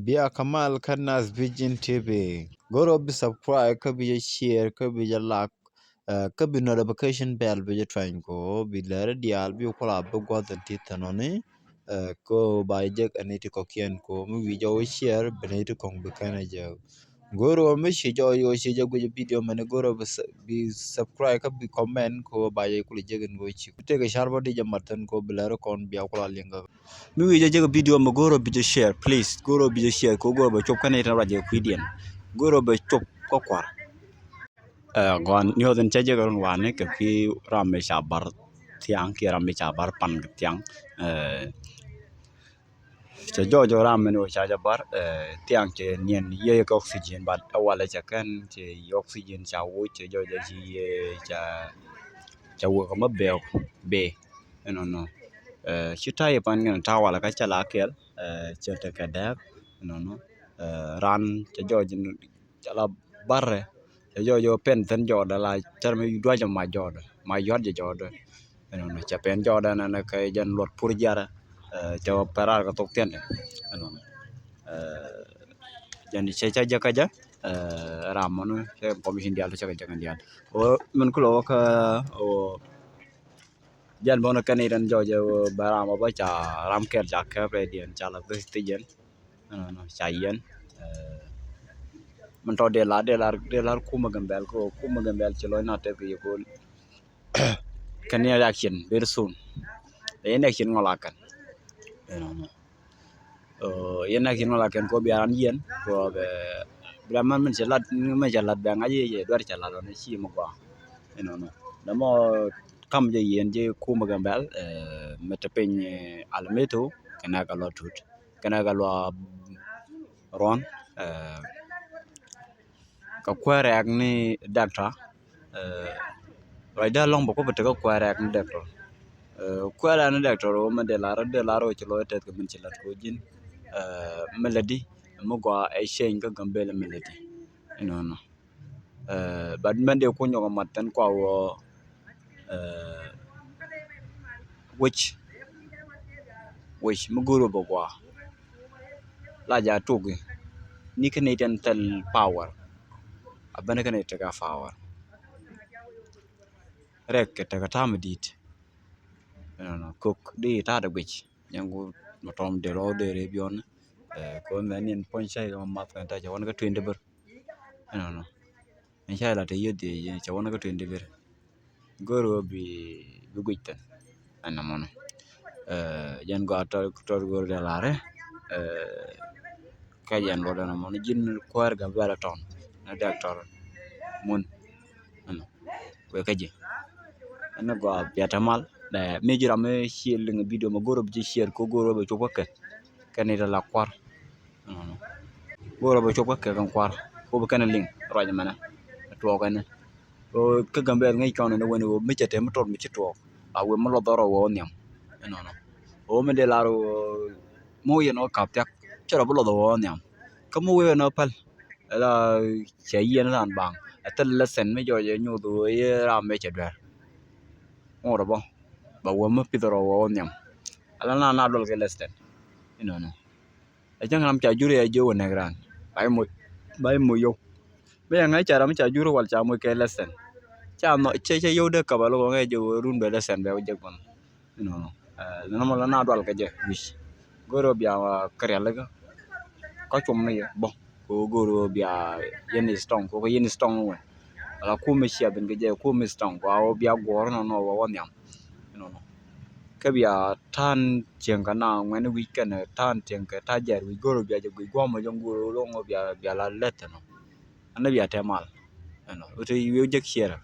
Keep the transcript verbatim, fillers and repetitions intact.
Ya Kamal kä Nas Vision T V. Go̱r ɔ bi subscribe kä bi jɛ share kä bi jɛ like, eh, kä bi notification bell bi jɛ tuany ko bi lɛr diaal bi kula bi guath in ti thanoni, eh, ko ba jɛ jek ani ti kɔkiɛn ko mi wi jɛ wä share bi ni ti kɔŋ bi kɛn a jɛ. Go̱r ɔ mi ci jɔ yo ci jɛ guic video mɛni go̱r ɔ bi su-, bi subscribe kä bi comment ko ba jɛ kula jek in ko ci. Tek car bä di jɛ mat than ko bi lɛr kɔn bia kula liŋ kä. Mi wi̱i̱ jɛ jek video mɛ go̱o̱r ɔ bi jɛ share, please. Go̱o̱r ɔ bi jɛ share, kɛ go̱o̱r ɔ bɛ cop kä nɛy tin ruac jɛ kui̱diɛn. Go̱o̱r ɔ bɛ cop kä kuar. Ɛ, gɔaa, nyuɔth in cä jek run wani kɛ kui̱ ram mi ca bar thiaŋ kiɛ ram mi ca bar pan kɛ thiaŋ. Ɛ, cɛ jɔɔc ram mi ni wä ca jɛ bar, ɛ, thiaŋ cɛ niɛn yɛ kɛ oxygen, but ɛ walɛ cɛ kɛn cɛ oxygen ca woc cɛ jɔɔc cɛ ci yɛ ca, ca wek mɛ bɛ, bɛ. Ɛnɔnɔ. Ɛ, ci ta̱yɛ pan kɛn ta̱a̱ walɛ kä cɛ la kɛl, ɛ, cɛ tekɛ dɛɛk. Ɛnɔnɔ. Ɛ, ran cɛ jɔɔc cɛ la barɛ, cɛ jɔɔc jɛ pɛn thin jɔɔdɛ la cɛr mi duacɛ ma jɔɔdɛ, ma yɔt jɛ jɔɔdɛ. Ɛnɔnɔ. Cɛ pɛn jɔɔdɛ nɛnɛ kɛ jɛn luɔt pur jiarɛ, ɛ, cɛ pɛn raar kɛ thok thiɛndɛ. Ɛnɔnɔ. Ɛ, jɛn cɛ cɛ jɛ kä jɛ, ɛ, ram mɔnɔ cɛ information diaal cɛ kɛ jɛ kɛ diaal. Ɔ, min kulɛ wä kä, ɔ, Jɛn bä ni kɛn i̱ rɛn jɔɔc ɛ bɛ ram ɔ bä ca ram kɛl ca kɛp rɛy diɛn ca la bä thi̱c jɛn. Ɛnɔnɔ ca yɛn. Ɛ, min tɔ dee lar, dee lar, dee lar kumä Gambɛl kɛ kumä Gambɛl ci lɔc na tɛth kɛ yɛ ko̱l. Kɛn ni action very soon. Yɛn action ŋɔl a kɛn. Ɛnɔnɔ. Ɔ, yɛn action ŋɔl a kɛn kɔ bia ran yɛn kɔ bɛ bia man min cɛ lat, min cɛ lat bɛ ŋa̱c yɛ duar cɛ lat ɔn ci mɛ gɔaa. Ɛnɔnɔ. Dämɔ kam jɛ yɛn jɛ kumä Gambɛl, ɛ, mɛ te piny, ɛ, Almeto kɛnɛ kɛ lɔ tut kɛnɛ kɛ lɔ ruɔn, ɛ, kɛ kuɛɛrɛk ni dɔktɔr, ɛ, ruacdä lɔŋ bɛ kup tekɛ kuɛɛrɛk ni dɔktɔr. Ɛ, kuɛɛrɛk ni dɔktɔr wä mɛ dee lar, dee lar wä ci lɔc tɛth kɛ min ci lat kɛ wä ji̱n, ɛ, mɛ lät di, mɛ gɔaa ɛ cɛny kä Gambɛl mɛ lät di. Ɛnɔnɔ. Ɛ, but mɛn dee kunyɔk mat thin kua wä, ɛ, wec, wec mi go̱o̱r wä bɛ gɔaa. La ja tuki ni kä nɛy tin thil power. A ben kä nɛy tekɛ power. Rɛk kɛ tekɛ ta̱a̱ mi di̱i̱t. Ɛnɔnɔ kok di ta̱a̱ dɛ guic. Nyɛn ku mɛ tɔm dee rɔ dee rɛ biɔn. Ɛ, kɛ wä mɛ ni ɛn puɔ̱ny cay kɛ mɛ math kɛ ta cɛ wan kä tui̱n dee ber. Ɛnɔnɔ. Ɛn cay la te yioth yɛ cɛ wan kä tui̱n dee ber. Go̱o̱r ɣöö bi, bi guic thi̱n. Ɛn nɔmɔnɔ. Ɛ, jɛn gɔaa tɔr, tɔr go̱o̱r dee la̱rɛ. Ɛ, kɛ jɛn luɔt ɛn nɔmɔnɔ ji̱n kuäär Gambɛl tɔn ni dɔktɔr mun. Ɛnɔ. Wek kä ji̱. Ɛn ni gɔaa bia te mal. Ɛ, mi ji̱ ram mi ci liŋ video mɛ go̱o̱r ɣöö bi ji̱ share kɛ go̱o̱r ɣöö bɛ cop kä kɛ. Kɛn ni te la kuar. Go̱o̱r ɔ bɛ cop kä kɛ kɛn kuar. Ko bi kɛn liŋ ruac mɛnɛ. Tuɔɔk ɛnɛ. Kä Gambɛl ŋäc kɔn ɛn wen ɣöö mi cɛ te mi tot mi ci tuɔɔk. A wen mi lɔth ɔ rɔ wä ɔ nhiam. Ɛnɔnɔ. Ɣöö mi dee lar ɣöö mi wä yɛn ɔ kap thiak cɛ rɔ bi lɔth ɔ wä ɔ nhiam. Kä mi wä yɛn ɔ päl. Ɛla cɛ yiɛn ran baŋ. Ɛ thil lesson mi jɔɔc ɛ nyoth ɣöö yɛ ram mɛ cɛ duer. Ŋot ɔ bä. Ba wä mi pith ɔ rɔ wä ɔ nhiam. Ɛla na na duɔl kɛ lesson. Ɛnɔnɔ. Ɛ cäŋ ram ca jur yɛ jiö wä nɛk raan. Ba i̱ moc, ba i̱ moc yio̱w. Mi yɛ ŋäc ca ram ca jur wal ca moc kɛ lesson. Ca nhɔ cɛ cɛ yio̱w dee kaba lo̱k ŋäc jiö wä run bɛ lesson bɛ wä jek bän. Inɔnɔ. Ɛ nɔnɔ mɔ la na dual kɛ jɛ wi̱c. Go̱o̱r ɣöö bia, ɛ, kɛ rialikä. Kä cum ni yɛ bä. Kɛ ɣöö go̱o̱r ɣöö bia yɛn is tɔŋ kɛ ɣöö yɛn is tɔŋ wɛ. Ala kum mi cia ben kɛ jɛ kum is tɔŋ kɛ ɣöö bia guɔ̱ɔ̱r nɔnɔ wä wä nhiam. Inɔnɔ. Kä bia ta̱a̱n cieŋ kɛ na ŋuɛ̈ni wi̱c kɛnɛ ta̱a̱n cieŋ kɛ ta̱a̱ jɛɛr wi̱c go̱o̱r bia jɛ guic guɔ̱ɔ̱m mɔ jɔŋ go̱o̱r lo̱ŋ bia, bia la lɛth ɛnɔ. Ɛn bia tɛm mal. Ɛnɔ. Wä te wi̱i̱ wä jek ciɛɛr.